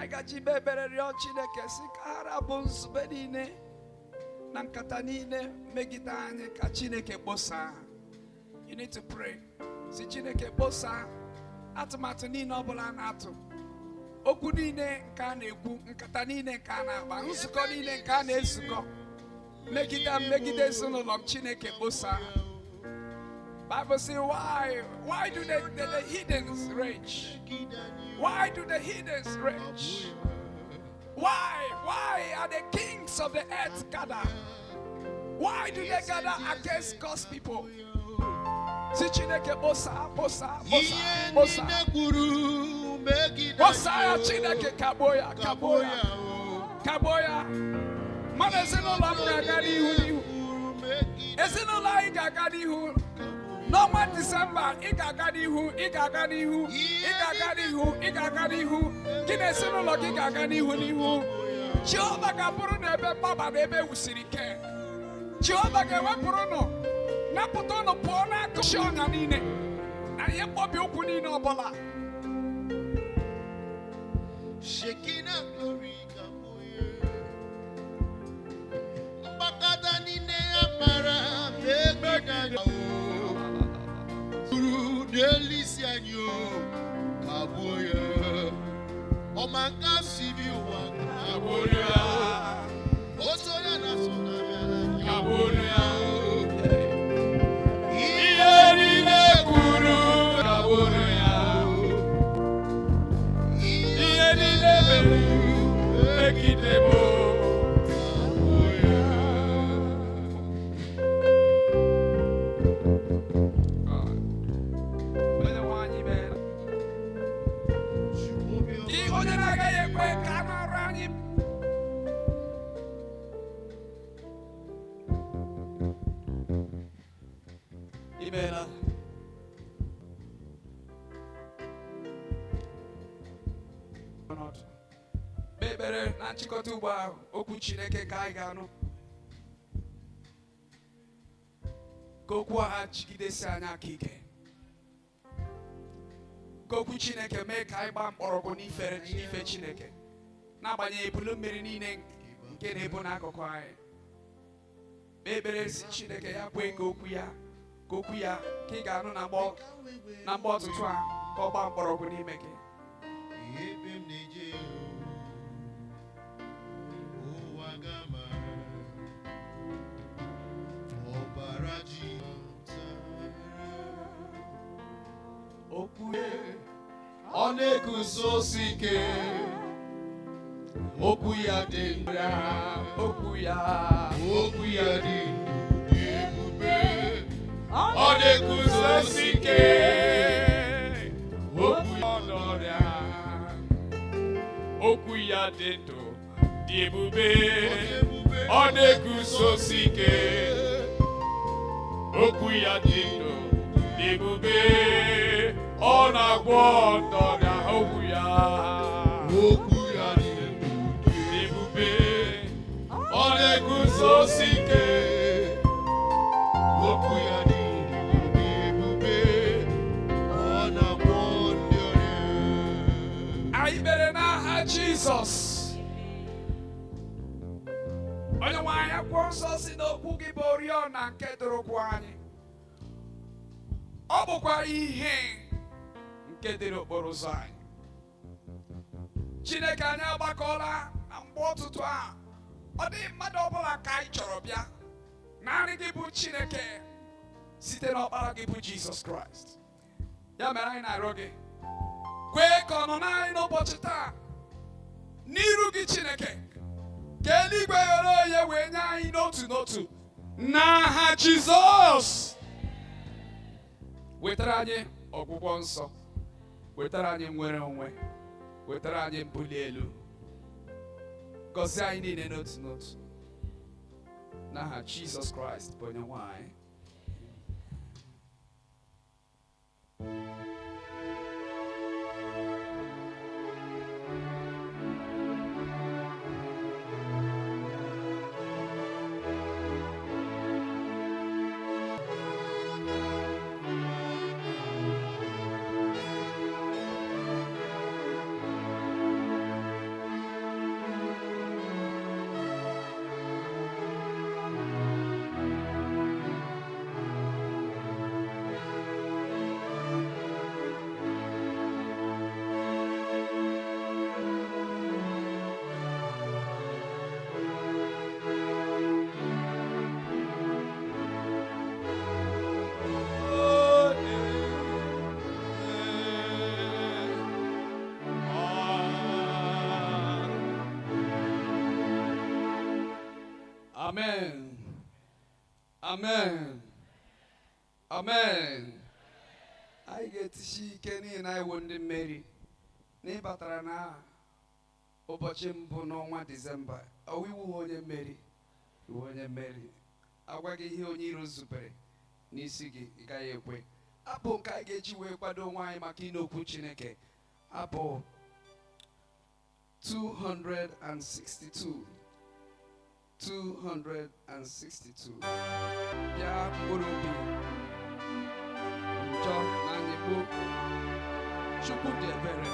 Anyị gaji ikpe ekpere rịọ Chineke sị ka ha rabụ nzube niile na nkata niile megide anyị ka Chineke kposaa. You need to pray. Si Chineke kposaa atụmatụ niile ọbụla a na-atụ, okwu niile nke a na-ekwu, nkata niile nke a na-akpa, nzukọ niile nke a na-ezukọ megide m, megide ezinụlọ m. Chineke kposaa. Bible say, why do the heathens rage? Why do the heathens rage? Why are the kings of the earth gather? Why do they gather against God's people? Si Chineke kposaa, kposaa, kposaa, Ihe kposaa. niile kwuru megide Kposaa ya. anyị. Chineke kagbuo ya, kagbuo ya, kagbuo ya. Mmadụ ezinụlọ m ga-aga n'ihu n'ihu. Kwuru megide Ezinụlọ anyị ga-aga n'ihu. N'ọnwa Disemba, ị ga-aga n'ihu, ị ga-aga n'ihu, ị ga-aga n'ihu, ị ga-aga n'ihu. Gị na ezinụlọ gị ga-aga n'ihu n'ihu. Jehova ga-abụrụ na ebe mgbaba na ebe ewusiri ike. Jehova ga-ewepụrụ unu, napụta unu pụọ n'akụchi ọnya niile na ihe mkpọbi ụkwụ niile ọbụla. Shekinah glory kagbuo ya. Mkpakọta niile ya kpara megide anyị o. Kwuru n'elu isi anyị o, kagbuo ya. Ọma nke si bi ụwa, kagbuo ya. Otu onye na-asụ na abịala, kagbuo ya. Ihe niile kwuru, kagbuo ya. Ihe niile mere megide m, Kagbuo ya. Onye nwe anyị meela. Gị onye na-agaghị ekwe ka a na-arụ anyị. Imeela. Ọnọdụ kpee ekpere na nchịkọta ugbo ahụ, okwu Chineke ka anyị ga-anụ, ka okwu ha jigidesi anyị aka ike, ka okwu Chineke mee ka anyị gbaa mkpọrọgwụ n'ifere n'ife Chineke, n'agbanyeghị ebulu mmiri niile nke na-ebu n'akụkụ anyị. Kpee ekpere si Chineke ya kwee ka okwu ya, ka okwu ya ka ị ga-anụ na mgbe ọtụtụ a, ka ọ gbaa mkpọrọgwụ n'ime gị. Ebe m na-eje, ụwa gama ọbara Jizọs. Okwu ọ na-eguzosi ike, okwu ya dị ndụ, okwu ya, Okwu ya dị ndụ, dị ebube. Ọ na-eguzosi ike, okwu ya n'ọrịa, okwu ya dị ndụ, dị ebube. Ọ na-eguzosi ike, okwu ya dị ndụ, dị ebube. Ọ na-agwọ ọrịa, okwu ya, Okwu ya dị ndụ, dị ebube. Ọ na-eguzosi ike, Okwu ya dị ndụ, dị ebube. Ọ na-agwọ ndị ọrịa. Anyị kpere n'aha Jizọs. Onye nwe anyị, akwụkwọ nsọ si n'okwu gị bụ oriọna nke dụrụkwu anyị, ọ bụkwa ihe nke dị n'okporo ụzọ anyị. Chineke anyị, agbakọla na mgbe ọtụtụ a, ọ dịghị mmadụ ọbụla ka anyị chọrọ bịa, naanị gị bụ Chineke site n'ọkpara gị bụ Jizọs Kraịst. Ya mere anyị na-arịọ gị, kwee ka ọnụnọ anyị n'ụbọchị taa n'iru gị, Chineke, ka eluigwe ghere oghe wee nye anyị n'otu n'otu n'aha Jizọs. Wetara anyị ọgwụgwọ nsọ, wetara anyị nnwere onwe, wetara anyị mbuli elu. Gọzie anyị niile n'otu n'otu n'aha Jizọs Kraịst bụ onye nwe anyị. Amen, amen, amen. Anyị ga-etisi ike n'ihi na anyị wụ ndị mmeri na ịbatara na ụbọchị mbụ n'ọnwa Disemba. Ọwụ iwu onye mmeri, iwu onye mmeri. Agwa gị ihe onye iro zubere n'isi gị, ị gaghị ekwe. Abụ nke anyị ga-eji wee kwado onwe anyị maka ịnụ okwu Chineke, abụ 262, 262. Bịa, mkpụrụ obi njọ na anyịgbo, Chukwu dị ebere.